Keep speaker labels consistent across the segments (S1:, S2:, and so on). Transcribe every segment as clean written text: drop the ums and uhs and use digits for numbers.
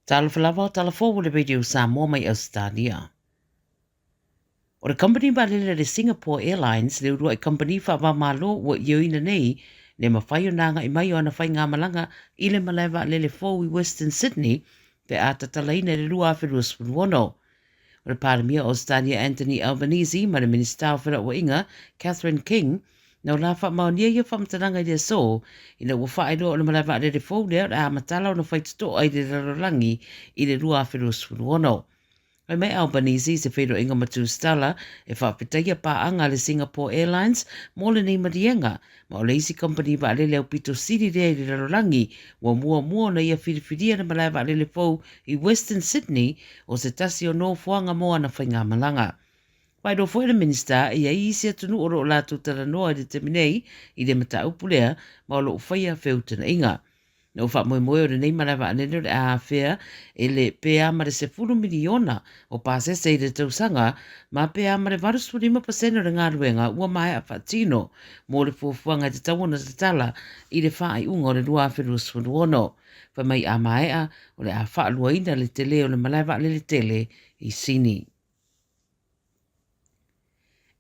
S1: Talofa lava, tala fou o le Radio Samoa mai Ausetalia. O le kamupani vaalele a le Singapore Airlines le uluai kamupani faava-o-Malo ua ioeina nei le mafai ona agai mai o ana faigamalaga i le malae vaalele fou i Western Sydney pe a tatalaina i le 2026. O le Palemia o Ausetalia Anthony Albanese ma le Minisita o Felauaiga Catherine King Na o la faamaonia ia faamatalaga i le aso, ina ua faailoa o le malae vaalele fou lea o le a matala ona faitotoa i le lalolagi i le 2026. Fai mai Albanese i se feiloaiga ma Tusitala e faafetaia paaga a le Singapore Airlines mo lenei maliega, ma o le isi kamupani vaalele aupito sili lea i le lalolagi ua muamua ona ia filifilia le malae vaalele fou i Western Sydney o se tasi o nofoaga mo ana faigamalaga. Faailoa foi e le Minisita e i ai isi atunuu o lo o latou talanoa i le taimi nei i le mataupu lea ma o lo o faia feutagaiga. Na ou faamoemoe o lenei malae vaalele o le a afea e le pe a ma le 10 miliona o pasese i le tausaga ma pe a ma le 85% o le galuega ua maea faatino mo le fuafuaga e tatau ona tatala i le faaiuga o le 2026. Fai mai a maea o le a faaluaina le tele o le malae vaalele tele i Sini.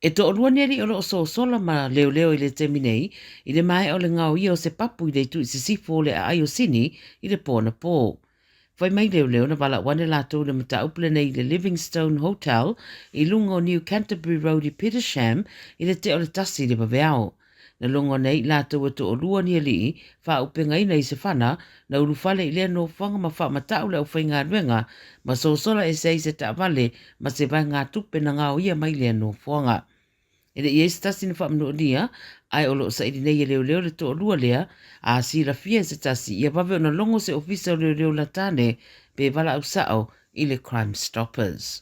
S1: E toalua ni alii o lo o sosola ma leoleo i le taimi nei i le maea o le gaoia o se papu i le itu i sisifo o le aai o Sini i le po anapo. Fai mai leoleo na valaau ane latou i le mataupu lenei i le Livingstone Hotel i luga o New Canterbury Road i Petersham i le tea o le tasi i le vaveao. Na logo nei i latou e toalua ni alii faaaupegaina i se fana, na ulufale i lea nofoaga ma faamatau le aufaigaluega ma sosola ese ai se taavale ma se vaegatupe na gaoia mai lea nofoaga. E le i i ai se tasi na faamanualia, ae o lo o saili nei e leoleo le toalua lea, a silafia e se tasi ia vave ona logo se ofisa o leoleo latane pe valaau sao i le Crime Stoppers.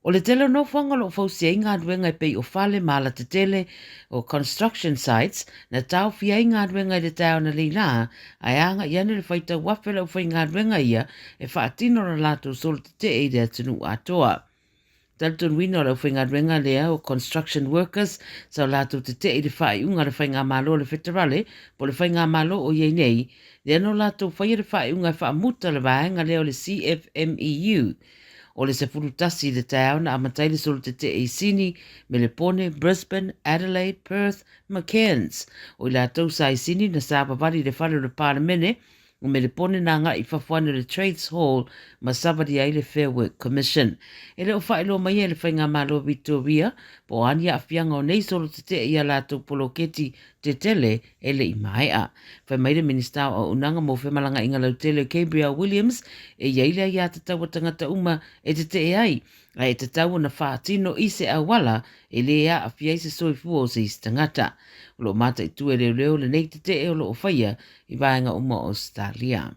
S1: O le tele o nofoaga o lo o fausia ai galuega e pei o fale ma alatetele, o construction sites, na taofia ai galuega i le taeao analeila lā, ae agai ane le faitau afe o le aufaigaluega ia e faatino la latou solo tetee i le atunuu atoa. Talitonuina o le aufaigaluega lea o construction workers sa o latou tetee i le faaiuga a le Faigamalo a le Feterale po o le Faigamalo o i ai nei, lea na o latou faia le faaiuga e faamuta le vaega lea o le CFMEU. O le 11 i le taeao na amata ai le solo tetee i Sini, Melepone, Brisbane, Adelaide, Perth ma Cairns. O i latou sa i Sini na savavali i le fale o le Palemene, o Melepone na agai i fafo ane o le Trades Hall ma savalia ai le Fair Work Commission. E le o faailoa maia e le Faigamalo o Victoria po o a ni aafiaga o nei solo tetee i a latou poloketi tetele e le i maea. Fai mai le Minisita o Auaunaga mo Femalagaaiga Lautele Gabrielle Williams e i ai le aiatatau a tagata uma e tetee ai, ae e tatau ona faatino i se auala e lē aafia ai se soifua o se isi tagata. O lo o mataitu e leoleo lenei tetee o lo o faia i vaega uma o Ausetalia.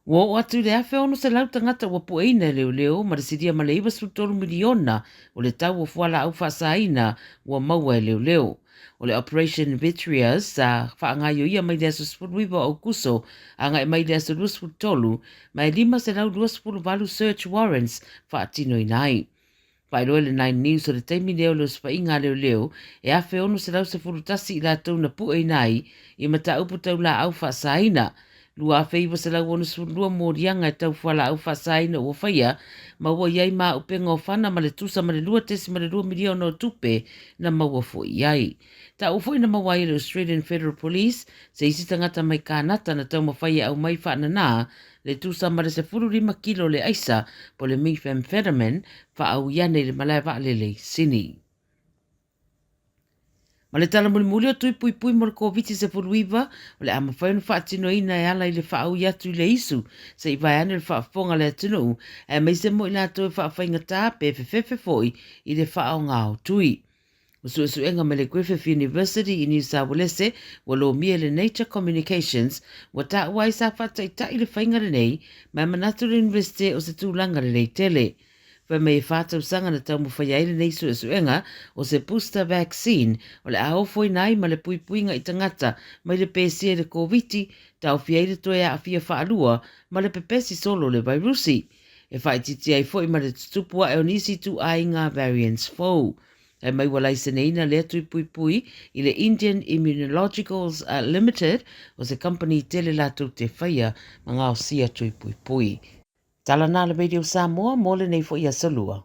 S1: Ua oo atu i le 1,600 tagata ua pueina e leoleo ma le silia ma le 93 miliona o le tau o fualaau faasaina ua maua e leoleo. O le Operation Vitreous sa faagaioia mai le aso 19 o Aukuso agai mai le aso 23 ma e 528 search warrants faatinoina ai. Faailoa i le Nine News o le taimi lea o le osofaiga a leoleo e 1,611 i latou na pueina ai i mataupu tau laau faasaina. 2,962 moliaga e tau fualaau faasaina ua faia ma ua i ai maauupega o fana ma le tusa ma le 2.2 miliona o tupe na maua foi i ai. Taua foi na maua ai e le Australian Federal Police se isi tagata mai Kanata na taumafai e aumai faanana le tusa ma le 15 kilo le aisa po le methamphetamine faaui ane i le malae vaalele i Sini. Ma le tala mulimuli o tui puipui mo le Koviti-19, o le a mafai ona faatinoina e ala i le faaui atu i le isu se i vae ane le faafofoga a le atunuu, aemaise mo i latou e faafaigata pe fefefe foi i le faaaoga o tui. O suesuega mai le Griffith University i Niu Sauelese ua lomia i le Nature Communications ua taua ai sa faataitai le faiga lenei ma e manatu le Iunivesite o se tulaga lelei tele. Fai mai e fa tausaga na taumafai ai lenei suesuega o se booster vaccine o le a ofoina ai ma le puipuiga i tagata mai le pesia i le Koviti, taofia ai le toe aafia faalua ma le pepesi solo o le vairusi. E faaitiitia ai foi ma le tutupu ae o nisi ituaiga variants fou. Ae mai ua laiseneina lea tui puipui i le Indian Immunologicals Limited, o se kamupani tele latou te faia ma gaosia tui puipui. Tala na le Radio Samoa mo lenei foi aso Lua.